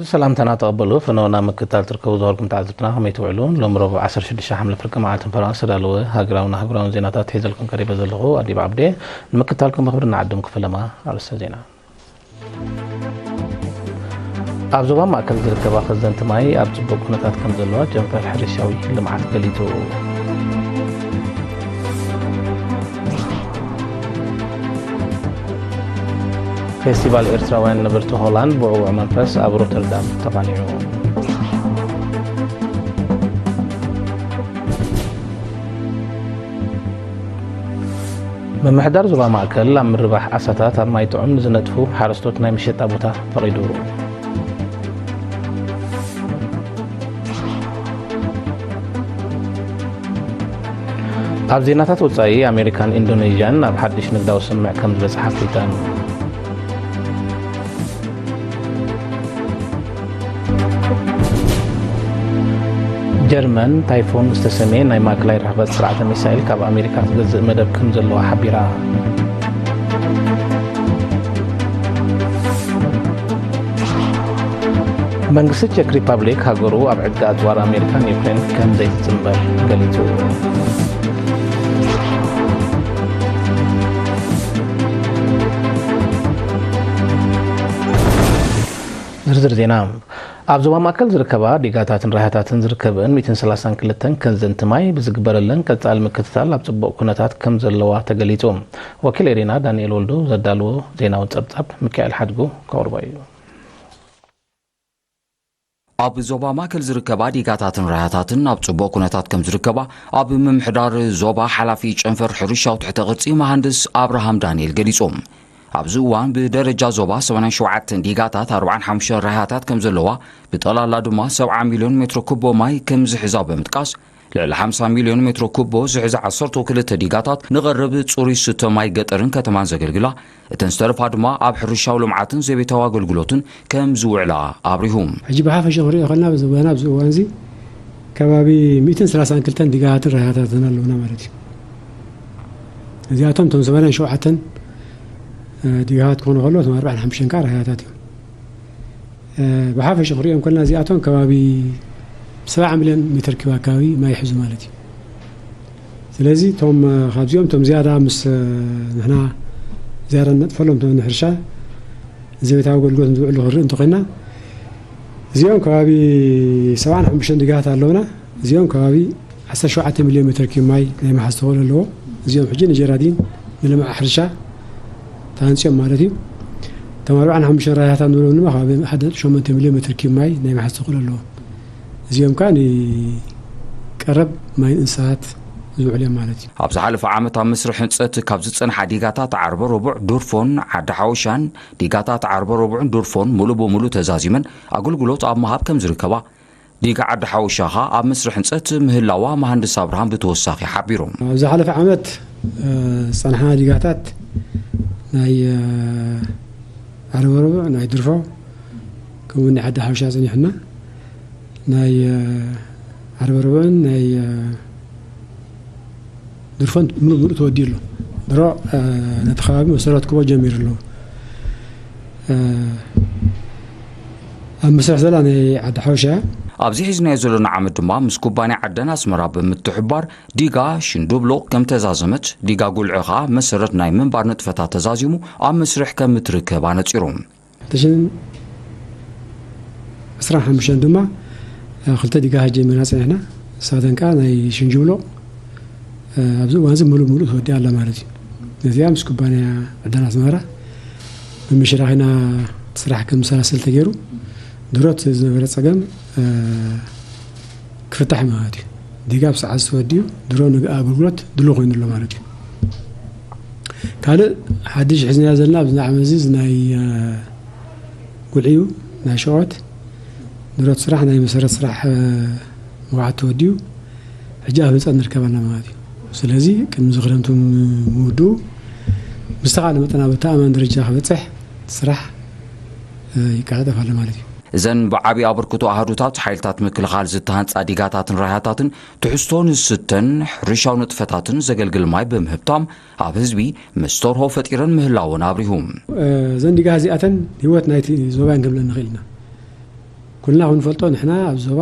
ሰላምታና ተቐበሉ። ፍኖና ምክትታል ትርከቡ ዝኸርኩም ተዓዘብትና ከመይ ትውዕሉ? ሎም ረቡዕ ዓሰርተ ሽዱሽተ ሓምለ ፍርቂ መዓልትን ፈረቓ ዝተዳለወ ሃገራውን ኣህጉራውን ዜናታት ሒዘልኩም ቀሪበ ዘለኹ ኣዲብ ዓብዴ። ንምክትታልኩም ብኽብሪ ንዓድም ክፍለማ። ኣርእስተ ዜና። ኣብ ዞባ ማእከል ዝርከባ ከዘንቲ ማይ ኣብ ጽቡቕ ኩነታት ከም ዘለዋ ጨንፈር ሕርሻዊ ልምዓት ገሊጹ። ፌስቲቫል ኤርትራውያን ነበርቲ ሆላንድ ብዕዉዕ መንፈስ ኣብ ሮተርዳም ተቓኒዑ። ምምሕዳር ዞባ ማእከል ኣብ ምርባሕ ዓሳታት ኣብ ማይ ጥዑም ንዝነጥፉ ሓረስቶት ናይ መሸጣ ቦታ ፈቒዱ። ኣብ ዜናታት ወጻኢ፣ ኣሜሪካን ኢንዶኔዥያን ኣብ ሓድሽ ንግዳዊ ስምምዕ ከም ዝበጽሓ ኣፍሊጠን። ጀርመን ታይፎን ዝተሰምየ ናይ ማእከላይ ርሕቀት ስርዓተ ሚሳይል ካብ ኣሜሪካ ትገዝእ መደብ ከም ዘለዋ ሓቢራ። መንግስቲ ቸክ ሪፓብሊክ ሃገሩ ኣብ ዕድጋ ኣጽዋር ኣሜሪካን ዩክሬን ከም ዘይትጽንበር ገሊጹ። ዝርዝር ዜና። ኣብ ዞባ ማእከል ዝርከባ ዲጋታትን ራህያታትን ዝርከበን ሚእትን ሰላሳን ክልተን ከዘንቲ ማይ ብዝግበረለን ቀጻሊ ምክትታል ኣብ ጽቡቕ ኩነታት ከም ዘለዋ ተገሊጹ። ወኪል ኤሪና ዳንኤል ወልዱ ዘዳልዎ ዜናዊ ጸብጻብ ሚካኤል ሓድጉ ከቕርቦ እዩ። ኣብ ዞባ ማእከል ዝርከባ ዲጋታትን ራህያታትን ኣብ ጽቡቕ ኩነታት ከም ዝርከባ ኣብ ምምሕዳር ዞባ ሓላፊ ጨንፈር ሕርሻዊ ትሕተ ቅርጺ መሃንድስ ኣብርሃም ዳንኤል ገሊጹ። ኣብዚ እዋን ብደረጃ ዞባ ሰማንያን ሸውዓተን ዲጋታት ኣርባዓን ሓሙሽተን ራህያታት ከም ዘለዋ፣ ብጠቕላላ ድማ ሰብዓ ሚልዮን ሜትሮ ኩቦ ማይ ከም ዝሕዛ ብምጥቃስ፣ ልዕሊ ሓምሳ ሚልዮን ሜትሮ ኩቦ ዝሕዛ ዓሰርተ ክልተ ዲጋታት ንቐረብ ጽሩይ ስተ ማይ ገጠርን ከተማን ዘገልግላ፣ እተን ዝተረፋ ድማ ኣብ ሕርሻዊ ልምዓትን ዘቤታዊ ኣገልግሎትን ከም ዝውዕላ ኣብሪሁ። ሕጂ ብሓፈሻ ክንሪኦ ከለና፣ ኣብዚ እዋን፣ ኣብዚ እዋን እዚ ከባቢ ሚእትን ሰላሳን ክልተን ዲጋታትን ራህያታትን ኣለውና ማለት እዩ። እዚኣቶም እቶም ሰማንያን ሸውዓተን፣ እ፣ ዲጋታት ክኾኑ ከለዉ፣ እቶም ኣርባዓን ሓሙሽተን ከዓ ራህያታት እዮም። እ፣ ብሓፈሻ ክንሪኦም ከለና፣ እዚኣቶም ከባቢ ሰብዓ ሚልዮን ሜትር ኪዩብ ኣካባቢ ማይ ይሕዙ ማለት እዩ። ስለዚ እቶም፣ እ፣ ካብዚኦም እቶም ዝያዳ ምስ፣ እ፣ ንሕና ዝያዳ ንነጥፈሎም እቶም ንሕርሻ ዘቤታዊ ኣገልግሎት ዝውዕሉ ክንርኢ እንተኾይና፣ እዚኦም ከባቢ ሰብዓን ሓሙሽተን ዲጋታት ኣለውና። እዚኦም ከባቢ ዓሰርተ ሸውዓተ ሚልዮን ሜትር ኪዩብ ማይ ናይ ምሓዝ ተኽእሎ ኣለዎ። እዚኦም ሕጂ ንጀራዲን ንልምዓት ሕርሻ ተሃንጺኦም ማለት እዩ። እቶም ኣርባዓን ሓሙሽተን ራህያታት ንብሎም ድማ ከባቢ ሓደ ነጥቢ ሸሞንተ ሚልዮን ሜትር ኪዩብ ማይ ናይ ምሓዝ ተኽእሎ ኣለዎም። እዚኦም ከኣ ንቀረብ ማይ እንስሳት ዝውዕሉ እዮም ማለት እዩ። ኣብ ዝሓለፈ ዓመት ኣብ መስርሕ ህንጸት ካብ ዝጸንሓ ዲጋታት ዓርበ ረቡዕ፣ ዱርፎን ዓዲ ሓወሻን፣ ዲጋታት ዓርበ ረቡዕን ዱርፎን ሙሉእ ብሙሉእ ተዛዚመን ኣገልግሎት ኣብ ምሃብ ከም ዝርከባ፣ ዲጋ ዓዲ ሓወሻ ኸኣ ኣብ መስርሕ ህንጸት ምህላዋ መሃንድስ ኣብርሃም ብተወሳኺ ሓቢሩ። ኣብ ዝሓለፈ ዓመት፣ እ፣ ዝጸንሓ ዲጋታት ናይ፣ እ፣ ዓርበ ረቡዕ፣ ናይ ድርፎ፣ ከምኡ ናይ ዓዲ ሓወሻ ጸኒሑና። ናይ፣ እ፣ ዓርበ ረቡዕን ናይ፣ እ፣ ድርፎን ምሉእ ምሉእ ተወዲኡ ኣሎ። ድሮ፣ እ፣ ነቲ ከባቢ መሰረት ክቦ ጀሚሩ ኣሎ። እ፣ ኣብ መስርሕ ዘላ ናይ ዓዲ ሓውሻ። ኣብዚ ሒዝናዮ ዘለና ዓመት ድማ ምስ ኩባንያ ዓደን ኣስመራ ብምትሕብባር ዲጋ ሽንዱብሎ ከም ተዛዘመት፣ ዲጋ ጉልዒ ኸኣ መሰረት ናይ ምንባር ንጥፈታት ተዛዚሙ ኣብ መስርሕ ከም እትርከብ ኣነጺሩ። ክልተ ሽሕን ዕስራን ሓሙሽተን ድማ፣ እ፣ ክልተ ዲጋታት ጀሚርና ጸኒሕና። ንሳተን ከኣ ናይ ሽንጁብሎ፣ እ፣ ኣብዚ እዋን እዚ ምሉእ ምሉእ ተወዲኣ ኣላ ማለት እዩ። ነዚኣ ምስ ኩባንያ ዕደና ኣስመራ ብምሽራኽ ኢና እቲ ስራሕ ከም ዝሰላሰል ተገይሩ። ድሮት ዝነበረ ጸገም፣ እ፣ ክፍታሕ ማለት እዩ። ዲጋ ብሰዓት ተወዲኡ ድሮ ንግኣ ኣገልግሎት ድሉው ኮይኑ ኣሎ ማለት እዩ። ካልእ ሓድሽ ሒዝናዮ ዘለና ኣብዚ ዓመት እዚ ናይ፣ እ፣ ጉልዒ እዩ፣ ናይ ሸቆት። ድሮት ስራሕ ናይ መሰረት ስራሕ፣ እ፣ መውዓት ተወዲኡ ሕጂ ኣብ ህንፀት ንርከብ ኣለና ማለት እዩ። ስለዚ ቅድሚ እዚ ክረምቲ ምውድኡ ብዝተኻእለ መጠን ኣብ ኣተኣማን ደረጃ ክበፅሕ ስራሕ፣ እ፣ ይቀላጠፍ ኣሎ ማለት እዩ። እዘን ብዓቢ ኣበርክቶ ኣሃዱታት ሓይልታት ምክልኻል ዝተሃንጻ ዲጋታትን ራህያታትን ትሕዝቶ ንስተን ሕርሻዊ ንጥፈታትን ዘገልግል ማይ ብምህብታም ኣብ ህዝቢ መስተርሆ ፈጢረን ምህላወን ኣብሪሁ። እ፣ እዘን ዲጋ እዚኣተን ህይወት ናይቲ ዞባ እየን ክንብለን ንኽእል ኢና። ኩልና ክንፈልጦ ንሕና ኣብ ዞባ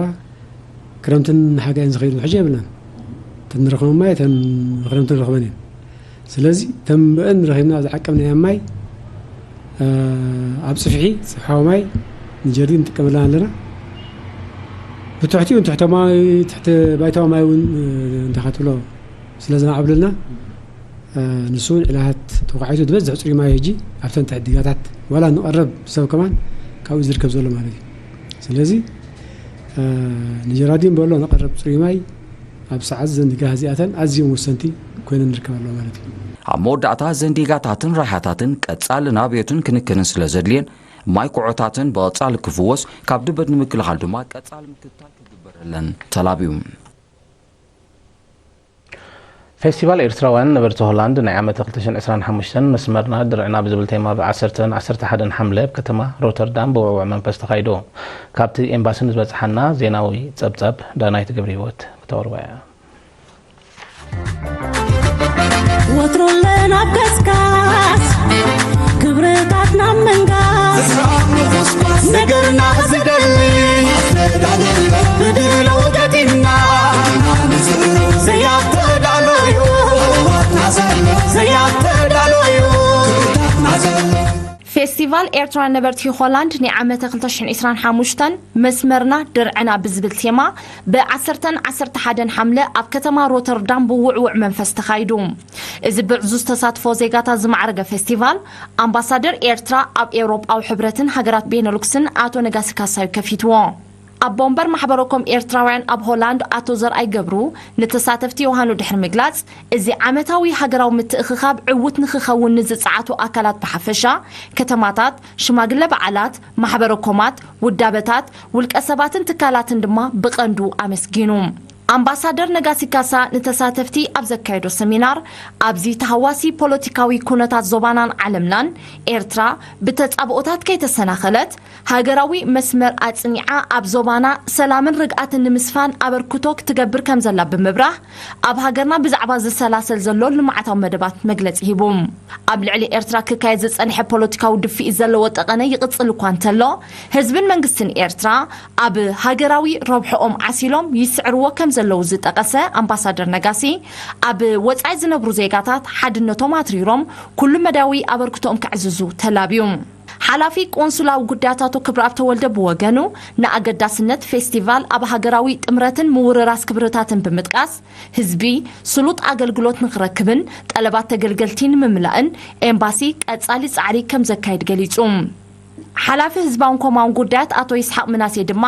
ክረምትን ሓጋይን ዝኸይዱ ሕጂ የብልናን። እተን ንረኽቦም ማይ እተን ክረምቲ ንረኽበን እየን። ስለዚ እተን ብአን ረኺብና ዝዓቀብናዮ ማይ ኣብ ፅፍሒ ፅፍሓዊ ማይ ንጀርዲን ንጥቀመለን ኣለና። ብትሕቲኡ ንትሕተ ማይ ትሕቲ ባይታዊ ማይ እውን እንተኻትብሎ ስለ ዘማዕብለልና ንሱ እውን ዕላሃት ተኳዒቱ ዝበዝሕ ፅሩይ ማይ ሕጂ ኣብተን ትሕቲ ዲጋታት ዋላ ንቐረብ ሰብ ከማን ካብኡ ዝርከብ ዘሎ ማለት እዩ። ስለዚ ንጀራዲን በሎ ንቐረብ ፅሩይ ማይ ኣብ ሰዓት ዘን ዲጋ እዚኣተን ኣዝዮም ወሰንቲ ኮይነን ንርከብ ኣለዎ ማለት እዩ። ኣብ መወዳእታ ዘን ዲጋታትን ራሕያታትን ቀጻሊ ናብዮትን ክንክንን ስለ ዘድልየን ማይ ኩዖታትን ብቐጻሊ ክፍወስ ካብ ድበት ንምክልኻል ድማ ቀጻሊ ምክትታል ክግበረለን ተላብዩ። ፌስቲቫል ኤርትራውያን ነበርቲ ሆላንድ ናይ ዓመተ ክልተ ሽሕን ዕስራን ሓሙሽተን መስመርና ድርዕና ብዝብል ቴማ ብ ዓሰርተን ዓሰርተ ሓደን ሓምለ ኣብ ከተማ ሮተርዳም ብውዕውዕ መንፈስ ተኻይዱ። ካብቲ ኤምባሲ ንዝበጽሓና ዜናዊ ጸብጻብ ዳናይት ገብረህይወት ክተቕርቦ እያ። ወትሩ ኣለና ኣብ ገስጋስ ክብርታትና ምንጋስ ነገርና ዝደሊ ብድሎ ገጢምና ዘያተዳለዩ ዘያተዳለዩ ፌስቲቫል ኤርትራውያን ነበርቲ ሆላንድ ናይ ዓመተ ክልተ ሽሕን ዕስራን ሓሙሽተን መስመርና ድርዕና ብዝብል ቴማ ብ ዓሰርተን ዓሰርተ ሓደን ሓምለ ኣብ ከተማ ሮተርዳም ብውዕውዕ መንፈስ ተኻይዱ። እዚ ብዕዙዝ ተሳትፎ ዜጋታት ዝማዕረገ ፌስቲቫል ኣምባሳደር ኤርትራ ኣብ ኤውሮጳዊ ሕብረትን ሃገራት ቤነሉክስን ኣቶ ነጋሲ ካሳዩ ከፊትዎ። ኣቦ ወንበር ማሕበረ ኮም ኤርትራውያን ኣብ ሆላንድ ኣቶ ዘርኣይ ገብሩ ንተሳተፍቲ ዮሃኑ ድሕሪ ምግላጽ፣ እዚ ዓመታዊ ሃገራዊ ምትእኽኻብ ዕዉት ንኽኸውን ንዝጸዓቱ ኣካላት ብሓፈሻ፣ ከተማታት፣ ሽማግለ በዓላት፣ ማሕበረ ኮማት፣ ውዳበታት፣ ውልቀ ሰባትን ትካላትን ድማ ብቐንዱ ኣመስጊኑ። ኣምባሳደር ነጋሲ ካሳ ንተሳተፍቲ ኣብ ዘካየዶ ሰሚናር፣ ኣብዚ ተሃዋሲ ፖለቲካዊ ኩነታት ዞባናን ዓለምናን፣ ኤርትራ ብተጻብኦታት ከይተሰናኸለት፣ ሃገራዊ መስመር ኣጽኒዓ ኣብ ዞባና ሰላምን ርግኣትን ንምስፋን ኣበርክቶ ክትገብር ከምዘላ ብምብራህ፣ ኣብ ሃገርና ብዛዕባ ዝሰላሰል ዘሎ ልምዓታዊ መደባት መግለጺ ሂቡ። ኣብ ልዕሊ ኤርትራ ክካየድ ዝጸንሐ ፖለቲካዊ ድፍኢት ዘለዎ ጠቐነ ይቕጽል እኳ እንተሎ፣ ህዝብን መንግስትን ኤርትራ ኣብ ሃገራዊ ረብሕኦም ዓሲሎም ይስዕርዎ ከምዘለዉ ዝጠቐሰ ኣምባሳደር ነጋሲ፣ ኣብ ወጻኢ ዝነብሩ ዜጋታት ሓድነቶም ኣትሪሮም ኩሉ መዳያዊ ኣበርክቶኦም ከዕዝዙ ተላብዩ። ሓላፊ ቆንሱላዊ ጉዳያት ኣቶ ክብረኣብ ተወልደ ብወገኑ፣ ንኣገዳስነት ፌስቲቫል ኣብ ሃገራዊ ጥምረትን ምውርራስ ክብርታትን ብምጥቃስ፣ ህዝቢ ስሉጥ ኣገልግሎት ንኽረክብን ጠለባት ተገልገልቲ ንምምላእን ኤምባሲ ቀጻሊ ጻዕሪ ከም ዘካይድ ገሊጹ። ሓላፊ ህዝባውን ኮማውን ጉዳያት ኣቶ ይስሓቕ ምናሴ ድማ፣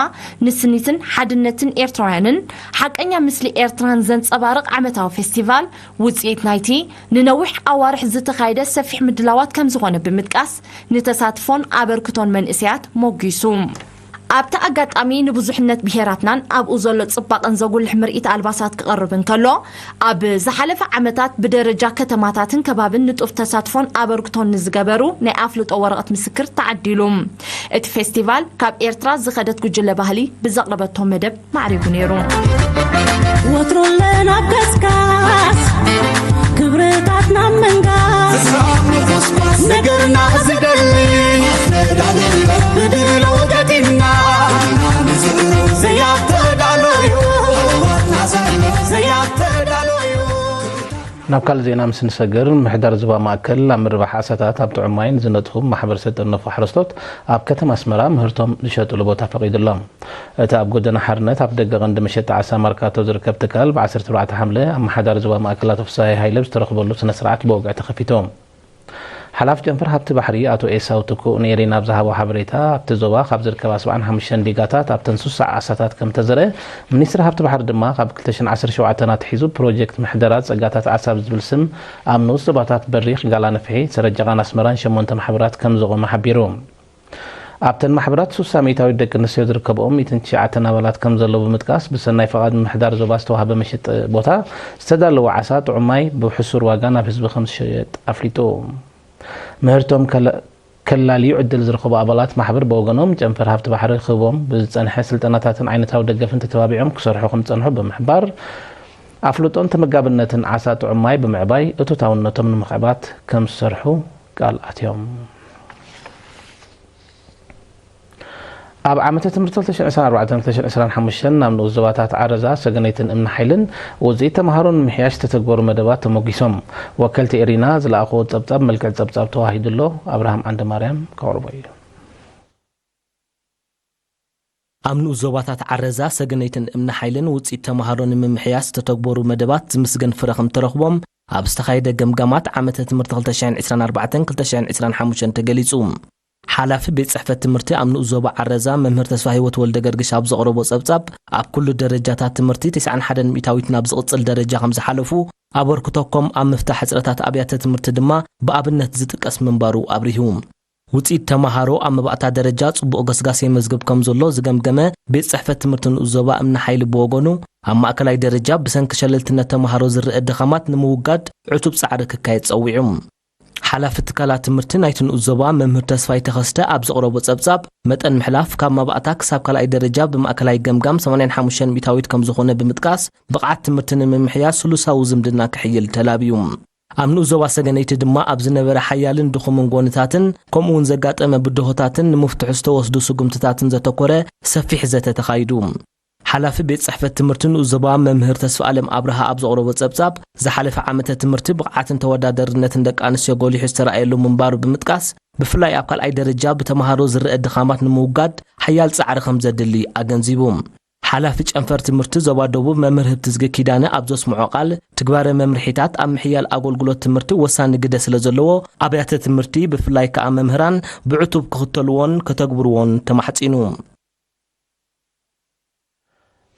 ንስኒትን ሓድነትን ኤርትራውያንን ሓቀኛ ምስሊ ኤርትራን ዘንጸባርቕ ዓመታዊ ፌስቲቫል ውጽኢት ናይቲ ንነዊሕ ኣዋርሕ ዝተኻየደ ሰፊሕ ምድላዋት ከምዝኾነ ብምጥቃስ፣ ንተሳትፎን ኣበርክቶን መንእሰያት ሞጒሱ። ኣብቲ ኣጋጣሚ ንብዙሕነት ብሄራትናን ኣብኡ ዘሎ ጽባቐን ዘጉልሕ ምርኢት ኣልባሳት ክቐርብ እንከሎ፣ ኣብ ዝሓለፈ ዓመታት ብደረጃ ከተማታትን ከባብን ንጡፍ ተሳትፎን ኣበርክቶን ንዝገበሩ ናይ ኣፍልጦ ወረቐት ምስክር ተዓዲሉ። እቲ ፌስቲቫል ካብ ኤርትራ ዝኸደት ጉጅለ ባህሊ ብዘቕረበቶ መደብ ማዕሪጉ ነይሩ። ወትሩ ኣለና ኣብ ገስጋስ ክብርታትና ምንጋስ ነገርና ዝደሊ ብድሎ ገጢምና ዘያተዳለዩ ዘያተዳለዩ ናብ ካልእ ዜና ምስ ንሰግር፣ ምሕዳር ዞባ ማእከል ኣብ ምርባሕ ዓሳታት ኣብ ጥዑም ማይ ንዝነጥፉ ማሕበረሰብ ዝጥርነፉ ሓረስቶት ኣብ ከተማ ኣስመራ ምህርቶም ዝሸጥሉ ቦታ ፈቒዱሎም። እቲ ኣብ ጎደና ሓርነት ኣብ ደገ ቀንዲ መሸጢ ዓሳ ማርካቶ ዝርከብ ትካል ብ ዓሰርተ ኣርባዕተ ሓምለ ኣመሓዳሪ ዞባ ማእከል ኣቶ ፍስሃየ ሃይለ ብዝተረኽበሉ ስነ ስርዓት ብወግዒ ተኸፊቱ። ሓላፊ ጨንፈር ሃብቲ ባሕሪ ኣቶ ኤሳው ትኩእ ንኤሪና ኣብ ዝሃቦ ሓበሬታ፣ ኣብቲ ዞባ ካብ ዝርከባ ሰብዓን ሓሙሽተን ዲጋታት ኣብተን ስሳ ዓሳታት ከም ተዘርአ፣ ሚኒስትሪ ሃብቲ ባሕሪ ድማ ካብ ክልተ ሽሕን ዓሰርተ ሸውዓተን ኣትሒዙ ፕሮጀክት ምሕደራ ጸጋታት ዓሳ ብዝብል ስም ኣብ ንኡስ ዞባታት በሪኽ፣ ጋላ ነፍሒ፣ ሰረጃቓን ኣስመራን ሸሞንተ ማሕበራት ከም ዘቖመ ሓቢሩ። ኣብተን ማሕበራት ሱሳ ሚእታዊት ደቂ ኣንስትዮ ዝርከብኦም ሚእትን ትሽዓተን ኣባላት ከም ዘለዉ ብምጥቃስ፣ ብሰናይ ፍቓድ ምምሕዳር ዞባ ዝተዋህበ መሸጢ ቦታ ዝተዳለወ ዓሳ ጥዑም ማይ ብሕሱር ዋጋ ናብ ህዝቢ ከም ዝሸየጥ ኣፍሊጡ። ምህርቶም ከላልዩ ዕድል ዝረኸቡ ኣባላት ማሕበር ብወገኖም፣ ጨንፈር ሃብቲ ባሕሪ ክህቦም ብዝጸንሐ ስልጠናታትን ዓይነታዊ ደገፍን ተተባቢዖም ክሰርሑ ከም ዝጸንሑ ብምሕባር፣ ኣፍልጦን ተመጋብነትን ዓሳ ጥዑም ማይ ብምዕባይ እቶታውነቶም ንምኽዕባት ከም ዝሰርሑ ቃል ኣትዮም። ኣብ ዓመተ ትምህርቲ ክልተ ሽሕን ዕስራን ኣርባዕተን ክልተ ሽሕን ዕስራን ሓሙሽተን ናብ ንኡስ ዞባታት ዓረዛ፣ ሰገነይትን እምኒ ሓይልን ውፅኢት ተምሃሮን ንምሕያሽ ዝተተግበሩ መደባት ተሞጊሶም። ወከልቲ ኤሪና ዝለኣኽዎ ጸብጻብ መልክዕ ጸብጻብ ተዋሂዱ ኣሎ። ኣብርሃም ዓንደ ማርያም ከቕርቦ እዩ። ኣብ ንኡስ ዞባታት ዓረዛ፣ ሰገነይትን እምኒ ሓይልን ውፅኢት ተምሃሮ ንምምሕያሽ ዝተተግበሩ መደባት ዝምስገን ፍረ ከም ተረኽቦም ኣብ ዝተኻየደ ገምጋማት ዓመተ ትምህርቲ ክልተ ሽሕን ዕስራን ኣርባዕተን ክልተ ሽሕን ዕስራን ሓሙሽተን ተገሊጹ። ሓላፊ ቤት ጽሕፈት ትምህርቲ ኣብ ንኡስ ዞባ ዓረዛ መምህር ተስፋ ህይወት ወልደ ገርግሽ ኣብ ዘቕረቦ ጸብጻብ፣ ኣብ ኩሉ ደረጃታት ትምህርቲ ተስዓን ሓደን ሚእታዊት ናብ ዝቕጽል ደረጃ ከም ዝሓለፉ፣ ኣበርክቶኮም ኣብ ምፍታሕ ሕጽረታት ኣብያተ ትምህርቲ ድማ ብኣብነት ዝጥቀስ ምንባሩ ኣብሪሁ። ውጽኢት ተመሃሮ ኣብ መባእታ ደረጃ ጽቡቕ ገስጋስ የመዝግብ ከም ዘሎ ዝገምገመ ቤት ጽሕፈት ትምህርቲ ንኡስ ዞባ እምኒ ሓይሊ ብወገኑ፣ ኣብ ማእከላይ ደረጃ ብሰንኪ ሸለልትነት ተመሃሮ ዝረአ ድኻማት ንምውጋድ ዕቱብ ጻዕሪ ክካየድ ጸዊዑ። ሓላፊ ትካላት ትምህርቲ ናይቲ ንኡስ ዞባ መምህር ተስፋይ ተኸስተ ኣብ ዘቕረቦ ጸብጻብ፣ መጠን ምሕላፍ ካብ መባእታ ክሳብ ካልኣይ ደረጃ ብማእከላይ ገምጋም ሰማንያን ሓሙሽተን ሚእታዊት ከም ዝኾነ ብምጥቃስ፣ ብቕዓት ትምህርቲ ንምምሕያሽ ስሉሳዊ ዝምድና ክሕይል ተላብዩ። ኣብ ንኡስ ዞባ ሰገነይቲ ድማ ኣብ ዝነበረ ሓያልን ድኹምን ጎንታትን ከምኡ እውን ዘጋጠመ ብድሆታትን ንምፍትሑ ዝተወስዱ ስጉምትታትን ዘተኮረ ሰፊሕ ዘተ ተኻይዱ። ሓላፊ ቤት ጽሕፈት ትምህርቲ ንኡስ ዞባ መምህር ተስፋ ኣለም ኣብርሃ ኣብ ዘቕረቦ ጸብጻብ፣ ዝሓለፈ ዓመተ ትምህርቲ ብቕዓትን ተወዳደርነትን ደቂ ኣንስትዮ ጎሊሑ ዝተረኣየሉ ምንባሩ ብምጥቃስ፣ ብፍላይ ኣብ ካልኣይ ደረጃ ብተምሃሮ ዝረአ ድኻማት ንምውጋድ ሓያል ጻዕሪ ከም ዘድሊ ኣገንዚቡ። ሓላፊ ጨንፈር ትምህርቲ ዞባ ደቡብ መምህር ህብትዝጊ ኪዳነ ኣብ ዘስምዖ ቃል፣ ትግባረ መምርሒታት ኣብ ምሕያል ኣገልግሎት ትምህርቲ ወሳኒ ግደ ስለ ዘለዎ፣ ኣብያተ ትምህርቲ ብፍላይ ከኣ መምህራን ብዕቱብ ክኽተልዎን ከተግብርዎን ተማሕጺኑ።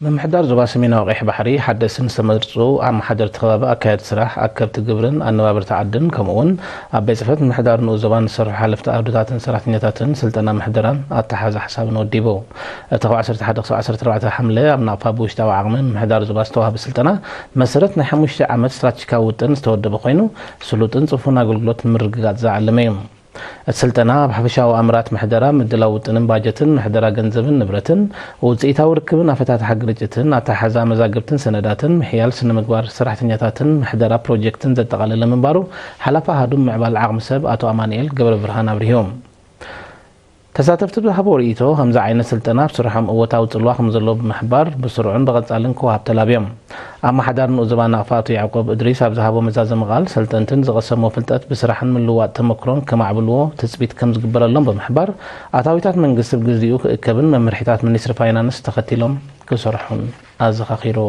ምምሕዳር ዞባ ሰሜናዊ ቀይሕ ባሕሪ ሓደስቲ ዝተመርጹ ኣመሓደርቲ ከባቢ ኣካየድቲ ስራሕ፣ ኣከብቲ ግብርን ኣነባበርቲ ዓድን ከምኡ እውን ኣብ ቤት ጽሕፈት ምምሕዳር ንኡስ ዞባን ዝሰርሑ ሓለፍቲ ዓውድታትን ሰራሕተኛታትን ስልጠና ምሕደራን ኣተሓዛ ሓሳብን ወዲቡ። እቲ ካብ ዓሰርተ ሓደ ክሳብ ዓሰርተ ኣርባዕተ ሓምለ ኣብ ናቕፋ ብውሽጣዊ ዓቕሚ ምምሕዳር ዞባ ዝተዋህበ ስልጠና መሰረት ናይ ሓሙሽተ ዓመት ስትራቴጂካዊ ውጥን ዝተወደበ ኮይኑ፣ ስሉጥን ጽፉን ኣገልግሎት ንምርግጋጽ ዝዓለመ እዩ። እቲ ስልጠና ኣብ ሓፈሻዊ ኣምራት ምሕደራ፣ ምድላው ውጥንን ባጀትን፣ ምሕደራ ገንዘብን ንብረትን፣ ውጽኢታዊ ርክብን ኣፈታትሓ ግርጭትን፣ ኣተሓሕዛ መዛግብትን ሰነዳትን፣ ምሕያል ስነ ምግባር ሰራሕተኛታትን ምሕደራ ፕሮጀክትን ዘጠቓለለ ምንባሩ ሓላፊ ኣሃዱ ምምዕባል ዓቕሚ ሰብ ኣቶ ኣማኑኤል ገብረብርሃን ኣብሪሆም። ተሳተፍቲ ብዝሃቦ ርእይቶ፣ ከምዚ ዓይነት ስልጠና ኣብ ስርሖም እወታዊ ጽልዋ ከም ዘለዎ ብምሕባር፣ ብስሩዕን ብቐጻልን ክወሃብ ተላብዮም። ኣመሓዳሪ ንኡስ ዞባ ናቕፋ ኣቶ ያዕቆብ እድሪስ ኣብ ዝሃቦ መዛዘሚ ቃል፣ ሰልጠንትን ዝቐሰምዎ ፍልጠት ብስራሕን ምልውዋጥ ተመክሮን ከማዕብልዎ ትጽቢት ከም ዝግበረሎም ብምሕባር፣ ኣታዊታት መንግስቲ ብግዚኡ ክእከብን መምርሒታት ሚኒስትሪ ፋይናንስ ተኸቲሎም ክሰርሑን ኣዘኻኺሩ።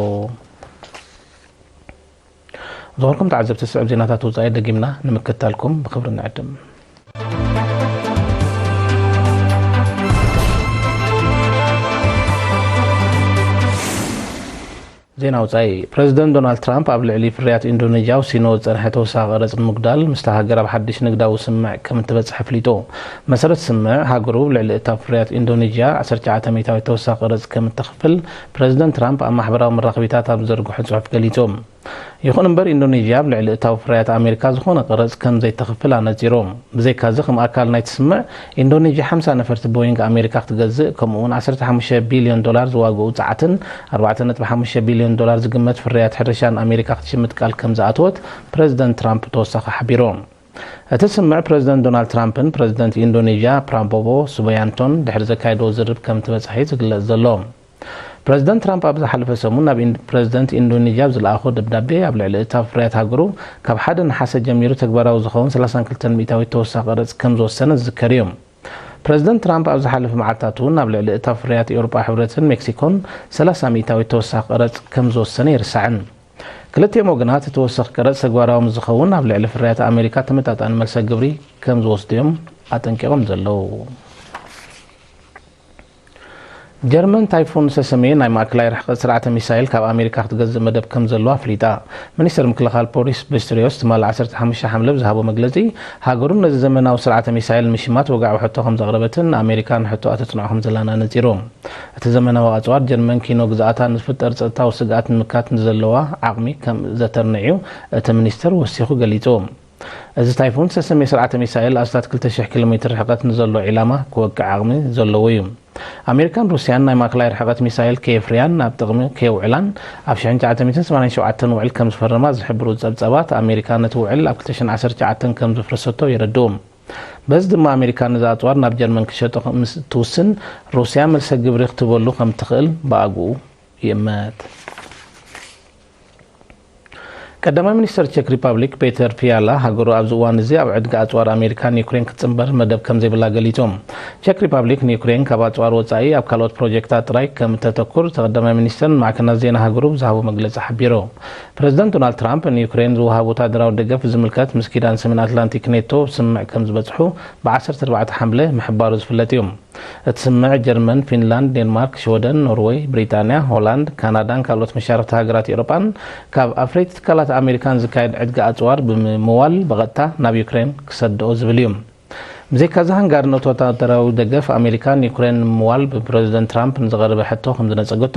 ዝኸበርኩም ተዓዘብቲ፣ ዝስዕብ ዜናታት ወጻኢ ደጊምና ንምክትታልኩም ብኽብሪ ንዕድም። ዜና ወጻኢ። ፕረዚደንት ዶናልድ ትራምፕ ኣብ ልዕሊ ፍርያት ኢንዶኔዥያ ወሲንዎ ዝጸንሐ ተወሳኺ ቀረጽ ንምጉዳል፣ ምስታ ሃገር ኣብ ሓድሽ ንግዳዊ ስምምዕ ከም እትበጽሕ ኣፍሊጡ። መሰረት ስምምዕ፣ ሃገሩ ልዕሊ እታ ፍርያት ኢንዶኔዥያ ዓሰርተ ትሽዓተ ሚእታዊት ተወሳኺ ቀረጽ ከም እተኽፍል ፕረዚደንት ትራምፕ ኣብ ማሕበራዊ መራኸቢታት ኣብ ዝዘርግሖ ጽሑፍ ገሊጹ። ይኹን እምበር፣ ኢንዶኔዥያ ኣብ ልዕሊ እታዊ ፍርያት ኣሜሪካ ዝኾነ ቀረጽ ከም ዘይተኽፍል ኣነጺሩ። ብዘይካዚ፣ ከም ኣካል ናይቲ ስምምዕ፣ ኢንዶኔዥያ ሓምሳ ነፈርቲ ቦይንግ ኣሜሪካ ክትገዝእ፣ ከምኡ እውን ዓሰርተ ሓሙሽተ ቢልዮን ዶላር ዝዋግኡ ጸዓትን ኣርባዕተ ነጥቢ ሓሙሽተ ቢልዮን ዶላር ዝግመት ፍርያት ሕርሻን ኣሜሪካ ክትሽምት ቃል ከም ዝኣተወት ፕረዚደንት ትራምፕ ብተወሳኺ ሓቢሩ። እቲ ስምምዕ ፕረዚደንት ዶናልድ ትራምፕን ፕረዚደንት ኢንዶኔዥያ ፕራቦቦ ሱበያንቶን ድሕሪ ዘካየድዎ ዝርርብ ከም እቲ በጻሒ ዝግለጽ ዘሎ። ፕረዚደንት ትራምፕ ኣብ ዝሓለፈ ሰሙን ናብ ኢን-፣ ፕረዚደንት ኢንዶኔዥያ ኣብ ዝለኣኾ ደብዳቤ፣ ኣብ ልዕሊ እታ ፍርያት ሃገሩ ካብ ሓደ ነሓሰ ጀሚሩ ተግባራዊ ዝኸውን ሰላሳን ክልተን ሚእታዊት ተወሳኺ ቀረጽ ከም ዝወሰነ ዝዝከር እዩ። ፕረዚደንት ትራምፕ ኣብ ዝሓለፈ መዓልታት እውን ኣብ ልዕሊ እታ ፍርያት ኤውሮጳ ሕብረትን ሜክሲኮን ሰላሳ ሚእታዊት ተወሳኺ ቀረጽ ከም ዝወሰነ ኣይርሳዕን። ክልቲኦም ወገናት፣ እቲ ተወሳኺ ቀረጽ ተግባራዊ ምስ ዝኸውን፣ ኣብ ልዕሊ ፍርያት ኣሜሪካ ተመጣጣኒ መልሰ ግብሪ ከም ዝወስዱ እዮም ኣጠንቂቖም ዘለዉ። ጀርመን ታይፉን ሰሰሜ ናይ ማእከላይ ርሕቀት ስርዓተ ሚሳይል ካብ ኣሜሪካ ክትገዝእ መደብ ከም ዘለዋ ኣፍሊጣ። ሚኒስተር ምክልኻል ቦሪስ ፒስትሪዮስ ትማሊ ዓሰርተ ሓሙሽተ ሓምለ ብዝሃቦ መግለጺ፣ ሃገሩ ነዚ ዘመናዊ ስርዓተ ሚሳይል ንምሽማት ወግዓዊ ሕቶ ከም ዘቕረበትን ኣሜሪካ ንሕቶኣ ተጽንዖ ከም ዘላን ኣነጺሩ። እቲ ዘመናዊ ኣጽዋር፣ ጀርመን ኪኖ ግዝኣታ ንዝፍጠር ጸጥታዊ ስግኣት ንምምካት ንዘለዋ ዓቕሚ ከም ዘተርንዕ'ዩ እቲ ሚኒስተር ወሲኹ ገሊጹ። እዚ ታይፉን ሰሰሜ ስርዓተ ሚሳኤል ኣስታት ክልተ ሽሕ ኪሎ ሜትር ርሕቀት ንዘሎ ዒላማ ክወቅዕ ዓቕሚ ዘለዎ እዩ። ኣሜሪካን ሩስያን ናይ ማእከላይ ርሕቀት ሚሳኤል ከየፍርያን ኣብ ጥቕሚ ከየውዕላን ኣብ ሽሕን ትሽዓተ ሚእትን ሰማንያን ሸውዓተን ውዕል ከም ዝፈረማ ዝሕብሩ ጸብጻባት፣ ኣሜሪካ ነቲ ውዕል ኣብ ክልተ ሽሕን ዓሰርተ ትሽዓተን ከም ዘፍረሰቶ የረድኡ። በዚ ድማ ኣሜሪካ ነዚ ኣጽዋር ናብ ጀርመን ክሸጦ ምስ እትውስን፣ ሩስያ መልሰ ግብሪ ክትህበሉ ከም እትኽእል ብኣግኡ ይእመት። ቀዳማይ ሚኒስተር ቸክ ሪፓብሊክ ፔተር ፊያላ፣ ሃገሩ ኣብዚ እዋን እዚ ኣብ ዕድጊ ኣጽዋር ኣሜሪካ ንዩክሬን ክትጽንበር መደብ ከም ዘይብላ ገሊጹ። ቸክ ሪፓብሊክ ንዩክሬን ካብ ኣጽዋር ወጻኢ ኣብ ካልኦት ፕሮጀክታት ጥራይ ከም እተተኩር እቲ ቀዳማይ ሚኒስተር ንማዕከናት ዜና ሃገሩ ብዝሃቦ መግለጺ ሓቢሩ። ፕረዚደንት ዶናልድ ትራምፕ ንዩክሬን ዝወሃብ ወታደራዊ ደገፍ ብዝምልከት ምስ ኪዳን ሰሜን ኣትላንቲክ ኔቶ ስምምዕ ከም ዝበጽሑ ብ ዓሰርተ ኣርባዕተ ሓምለ ምሕባሩ ዝፍለጥ እዩ። እቲ ስምምዕ ጀርመን፣ ፊንላንድ፣ ዴንማርክ፣ ሽወደን፣ ኖርወይ፣ ብሪጣንያ፣ ሆላንድ፣ ካናዳን ካልኦት መሻርኽቲ ሃገራት ኤውሮጳን ካብ ኣፍረይቲ ትካላት ኣሜሪካን ዝካየድ ዕድጊ ኣጽዋር ብምምዋል ብቐጥታ ናብ ዩክሬን ክሰድኦ ዝብል እዩ። ብዘይካዚ ሃንጋሪ ነቲ ወታደራዊ ደገፍ ኣሜሪካ ንዩክሬን ንምምዋል ብፕረዚደንት ትራምፕ ንዝቐረበ ሕቶ ከም ዝነጸገቶ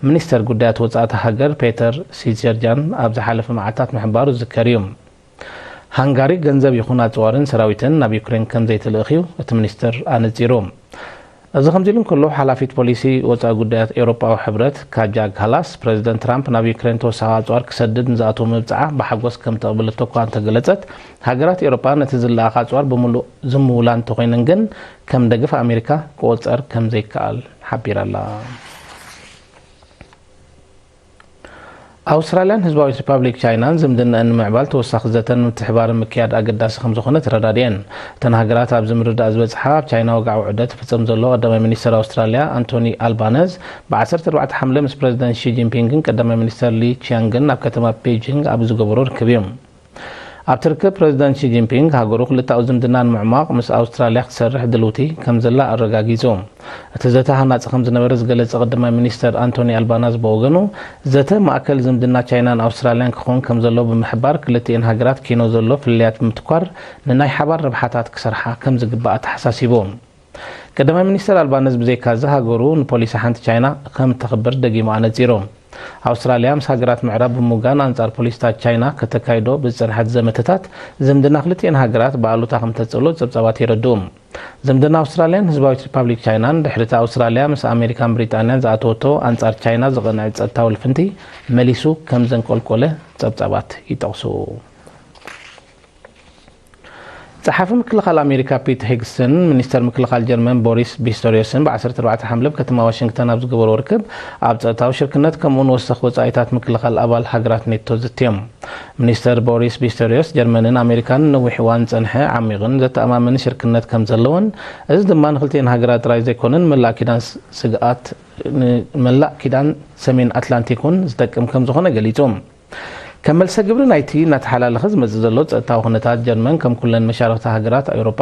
ሚኒስተር ጉዳያት ወጻኢ እታ ሃገር ፔተር ሲጀርጃን ኣብ ዝሓለፈ መዓልታት ምሕባሩ ዝዝከር እዩ። ሃንጋሪ ገንዘብ ይኹን ኣጽዋርን ሰራዊትን ናብ ዩክሬን ከም ዘይትልእኽ እዩ እቲ ሚኒስተር ኣነጺሩ። እዚ ከምዚ ኢሉ እንከሎ፣ ሓላፊት ፖሊሲ ወጻኢ ጉዳያት ኤውሮጳዊ ሕብረት ካጃ ካላስ፣ ፕረዚደንት ትራምፕ ናብ ዩክሬን ተወሳኺ ኣጽዋር ክሰድድ ንዝኣተወ ምብጻዓ ብሓጎስ ከም ተቕብለቶ እኳ እንተገለጸት፣ ሃገራት ኤውሮጳ ነቲ ዝለኣኽ ኣጽዋር ብምሉእ ዝምውላ እንተኾይነን ግን ከም ደገፍ ኣሜሪካ ክቑጸር ከም ዘይከኣል ሓቢራ ኣላ። ኣውስትራልያን ህዝባዊት ሪፓብሊክ ቻይናን ዝምድናኣን ንምዕባል ተወሳኺ ዘተን ምትሕባርን ምክያድ ኣገዳሲ ከም ዝኾነ ተረዳዲኤን። እተን ሃገራት ኣብዚ ምርዳእ ዝበጽሓ፣ ኣብ ቻይና ወግዓዊ ዑደት ይፍጸም ዘሎ ቀዳማይ ሚኒስተር ኣውስትራልያ ኣንቶኒ ኣልባነዝ ብ ዓሰርተ ኣርባዕተ ሓምለ ምስ ፕረዚደንት ሺ ጂንፒንግን ቀዳማይ ሚኒስተር ሊ ቺያንግን ኣብ ከተማ ቤጂንግ ኣብ ዝገበሮ ርክብ እዩ። ኣብቲ ርክብ ፕረዚደንት ሺ ጂንፒንግ ሃገሩ ክልተኣዊ ዝምድና ንምዕሟቕ ምስ ኣውስትራልያ ክትሰርሕ ድልውቲ ከም ዘላ ኣረጋጊጹ። እቲ ዘተ ሃናጺ ከም ዝነበረ ዝገለጸ ቀዳማይ ሚኒስተር ኣንቶኒ ኣልባናዝ ብወገኑ፣ ዘተ ማእከል ዝምድና ቻይናን ኣውስትራልያን ክኸውን ከም ዘለዎ ብምሕባር፣ ክልቲኤን ሃገራት ኪኖ ዘሎ ፍልልያት ብምትኳር ንናይ ሓባር ረብሓታት ክሰርሓ ከም ዝግባእ ኣተሓሳሲቡ። ቀዳማይ ሚኒስተር ኣልባነዝ ብዘይካዚ ሃገሩ ንፖሊሲ ሓንቲ ቻይና ከም እተኽብር ደጊሙ ኣነጺሩ። ኣውስትራልያ ምስ ሃገራት ምዕራብ ብምውጋን ኣንጻር ፖሊሲታት ቻይና ከተካይዶ ብዝጸንሐት ዘመተታት ዝምድና ክልቲኤን ሃገራት ብኣሉታ ከም ተጽዕሎ ጸብጻባት የረድኡ። ዝምድና ኣውስትራልያን ህዝባዊት ሪፓብሊክ ቻይናን ድሕሪ እቲ ኣውስትራልያ ምስ ኣሜሪካን ብሪጣንያን ዝኣተወቶ ኣንጻር ቻይና ዝቐንዐ ጸጥታዊ ልፍንቲ መሊሱ ከም ዘንቆልቆለ ጸብጻባት ይጠቕሱ። ጸሓፊ ምክልኻል ኣሜሪካ ፒት ሄግስትን ሚኒስተር ምክልኻል ጀርመን ቦሪስ ቢስቶሪዮስን ብ ዓሰርተ ኣርባዕተ ሓምለ ኣብ ከተማ ዋሽንግተን ኣብ ዝገበርዎ ርክብ፣ ኣብ ጸጥታዊ ሽርክነት ከምኡውን ወሰኽ ወጻኢታት ምክልኻል ኣባል ሃገራት ኔቶ ዝትዮም። ሚኒስተር ቦሪስ ቢስቶሪዮስ፣ ጀርመንን ኣሜሪካን ንነዊሕ እዋን ዝጸንሐ ዓሚቕን ዘተኣማምን ሽርክነት ከም ዘለወን፣ እዚ ድማ ንክልቲኤን ሃገራት ጥራይ ዘይኮነ ንመላእ ኪዳን ስ-፣ ስግኣት፣ ንመላእ ኪዳን ሰሜን ኣትላንቲክ እውን ዝጠቅም ከም ዝኾነ ገሊጹ። ከም መልሰ ግብሪ ናይቲ እናተሓላለኸ ዝመጽእ ዘሎ ጸጥታዊ ኩነታት፣ ጀርመን ከም ኩለን መሻርኽቲ ሃገራት ኤውሮጳ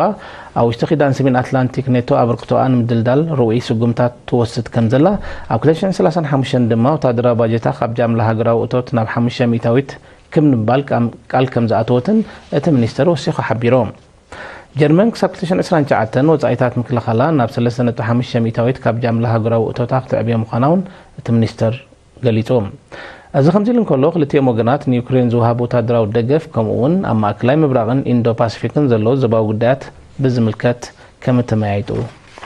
ኣብ ውሽጢ ኪዳን ሰሜን ኣትላንቲክ ኔቶ ኣበርክቶኣ ንምድልዳል ርኡይ ስጉምታት ትወስድ ከም ዘላ፣ ኣብ ክልተ ሽሕን ሰላሳን ሓሙሽተን ድማ ወታደራዊ ባጀታ ካብ ጃምላ ሃገራዊ እቶት ናብ ሓሙሽተ ሚእታዊት ክም ንምባል ቃም-፣ ቃል ከም ዝኣተወትን እቲ ሚኒስተር ወሲኹ ሓቢሩ። ጀርመን ክሳብ ክልተ ሽሕን ዕስራን ትሽዓተን ወጻኢታት ምክልኻላ ናብ ሰለስተ ነጥቢ ሓሙሽተ ሚእታዊት ካብ ጃምላ ሃገራዊ እቶታ ክትዕብዮ ምዃና እውን እቲ ሚኒስተር ገሊጹ። እዚ ከምዚ ኢሉ እንከሎ፣ ክልቲኦም ወገናት ንዩክሬን ዝወሃብ ወታደራዊ ደገፍ፣ ከምኡ እውን ኣብ ማእከላይ ምብራቕን ኢንዶ ፓሲፊክን ዘለዉ ዞባዊ ጉዳያት ብዝምልከት ከም እተመያይጡ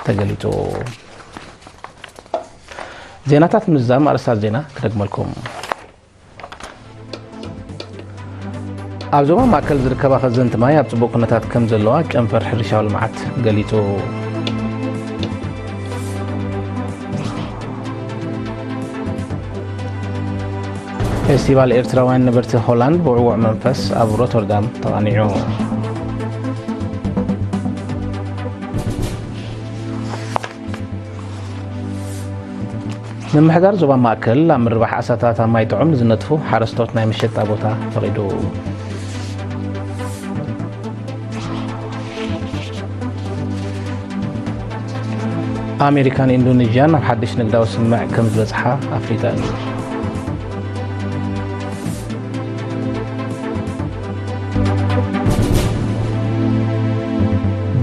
ተገሊጹ። ዜናታት ምዝዛም ኣርእስታት ዜና ክደግመልኩም። ኣብ ዞባ ማእከል ዝርከባ ከዘንቲ ማይ ኣብ ጽቡቕ ኩነታት ከም ዘለዋ ጨንፈር ሕርሻዊ ልምዓት ገሊጹ። ፌስቲቫል ኤርትራውያን ነበርቲ ሆላንድ ብዕዉዕ መንፈስ ኣብ ሮተርዳም ተቓኒዑ። ምምሕዳር ዞባ ማእከል ኣብ ምርባሕ ዓሳታት ኣብ ማይ ጥዑም ንዝነጥፉ ሓረስቶት ናይ መሸጣ ቦታ ፈቒዱ። ኣሜሪካን ኢንዶኔዥያን ኣብ ሓድሽ ንግዳዊ ስምምዕ ከም ዝበጽሓ ኣፍሊጠን።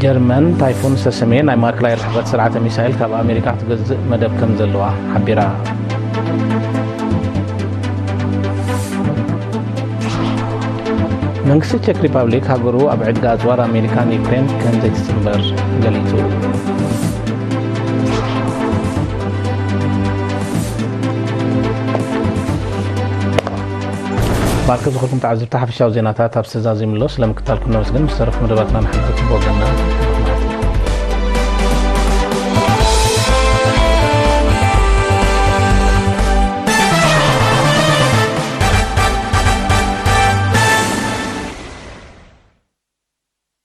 ጀርመን ታይፉን ዝተሰምየ ናይ ማእከላይ ርሕቀት ስርዓተ ሚሳይል ካብ ኣሜሪካ ክትገዝእ መደብ ከም ዘለዋ ሓቢራ። መንግስቲ ቸክ ሪፓብሊክ ሃገሩ ኣብ ዕድጋ ኣጽዋር ኣሜሪካ ንዩክሬን ከም ዘይትጽንበር ገሊጹ። ባርክ ዝኾንኩም ተዓዘብቲ ሓፈሻዊ ዜናታት ኣብ ዝተዛዘሙ ኣሎ። ስለምክታልኩም ነመስግን። ምስ ተረፉ መደባትና ንሓድሕድ ጽቡቕ ገና።